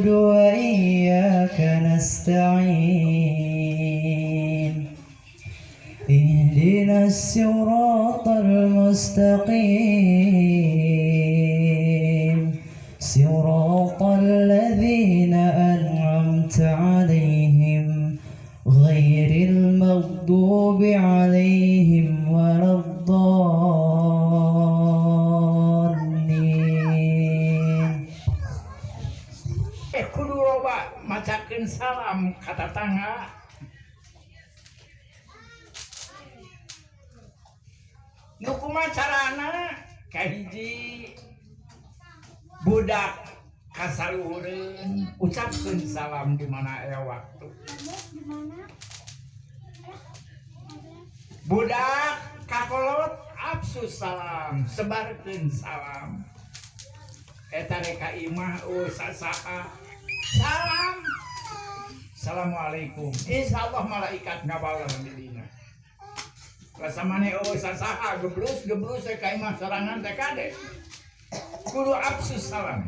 نعبد وإياك نستعين اهدنا الصراط المستقيم صراط الذين أنعمت عليهم غير المغضوب عليهم ولا الضالين. Eh, kudu loba macakeun salam ka tatangga. Nu kumaha carana? Kahiji, budak kasaluhureun ucapkeun salam di mana aya waktu. Budak kakolot afsus salam, sebarkeun salam. Eta rek ka imah sasaha salam. Assalamualaikum. Insyaallah malaikat ngabaler di dina. Rasa maneh sasaha geblus geblus ka imah sorangan teh kade. Kudu afsus salam.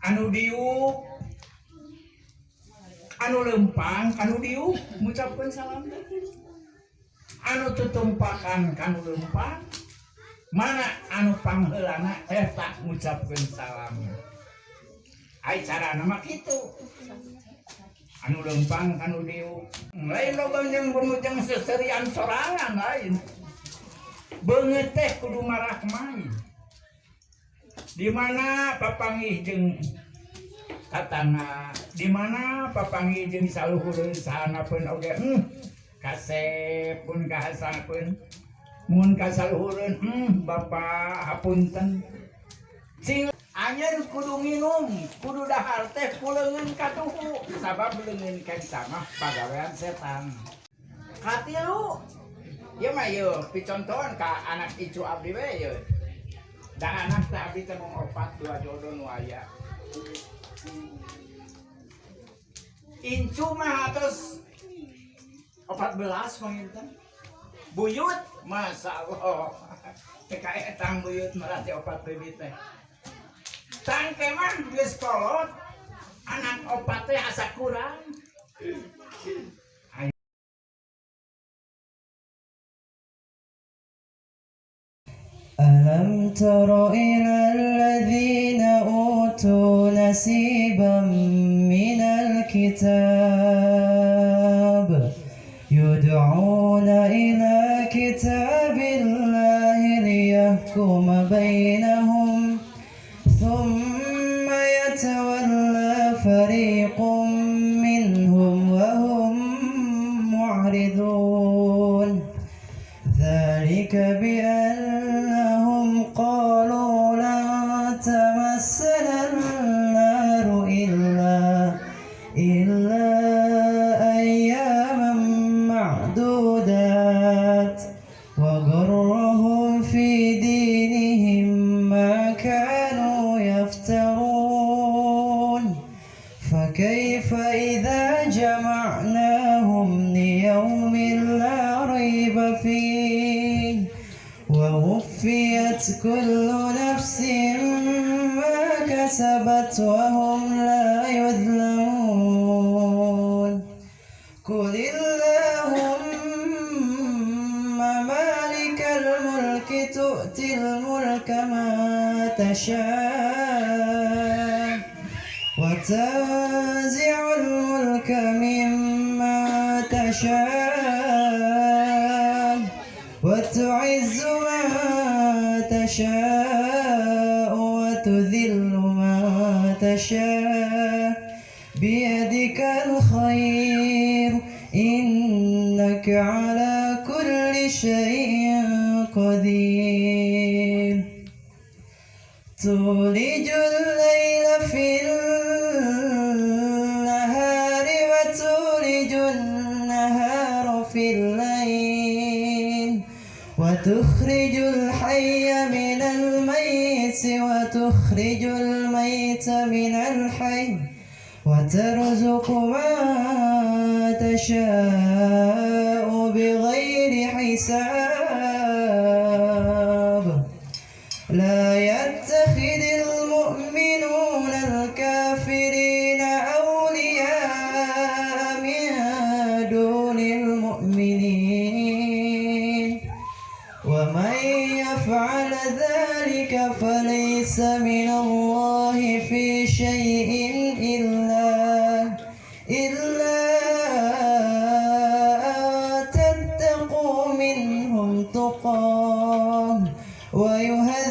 Anu diuk, anu lempang, anu diuk ngucapkeun salam teh. Anu tutumpakan kanu lempang, mana anu pangheulana eta ngucapkeun salam. Ai carana mah kitu. Anu lempang kanu diuk. Lain loba jeung bumujeng seserian sorangan lain. Beungeut teh kudu marahmai. Di mana papanggih jeung tatangga, di mana papanggih jeung saluhureun sahanapeun oge, kasep pun kahasapeun. Mun kasaluhureun, bapak hapunten. Sing anjeun kudu nginum, kudu dahar teh ku leungeun katuhu, sabab leungeun kenca mah pagawean setan. Katilu, ieu mah ieu picontohan ka anak icu abdi we ieu. Da anak teh abdi teh mung opat dua jodoh nu aya. Incu mah terus 14 panginten. Buyut, Masya Allah. Teu kaetang buyut merati opat bibit teh. Tangke mah geus kolot, anak opat teh asa kurang. ألم تر إلى الذين أوتوا نصيبا من الكتاب يدعون إلى كتاب الله ليحكم بينهم ثم يتولى فريق منهم وهم معرضون ذلك بأنهم قالوا لن تمسنا النار إلا أياما معدودات وغرهم في دينهم ما كانوا يفترون فكيف إذا جمعناهم ليوم لا ريب فيه ووفيت كل نفس ما كسبت وهم لا يظلمون قل اللهم مالك الملك تؤتي الملك ما تشاء وتنزع الملك مما تشاء وتعز ما تشاء وتذل ما تشاء بيدك الخير إنك على كل شيء قدير تولج الليل في النهار وتولج النهار في الليل وتخرج الحي من الميت وتخرج الميت من الحي وترزق ما تشاء بغير حساب لا يتخذ المؤمنون الكافرين فعل ذلك فليس من الله في شيء إلا أن تتقوا منهم تقاه ويحذركم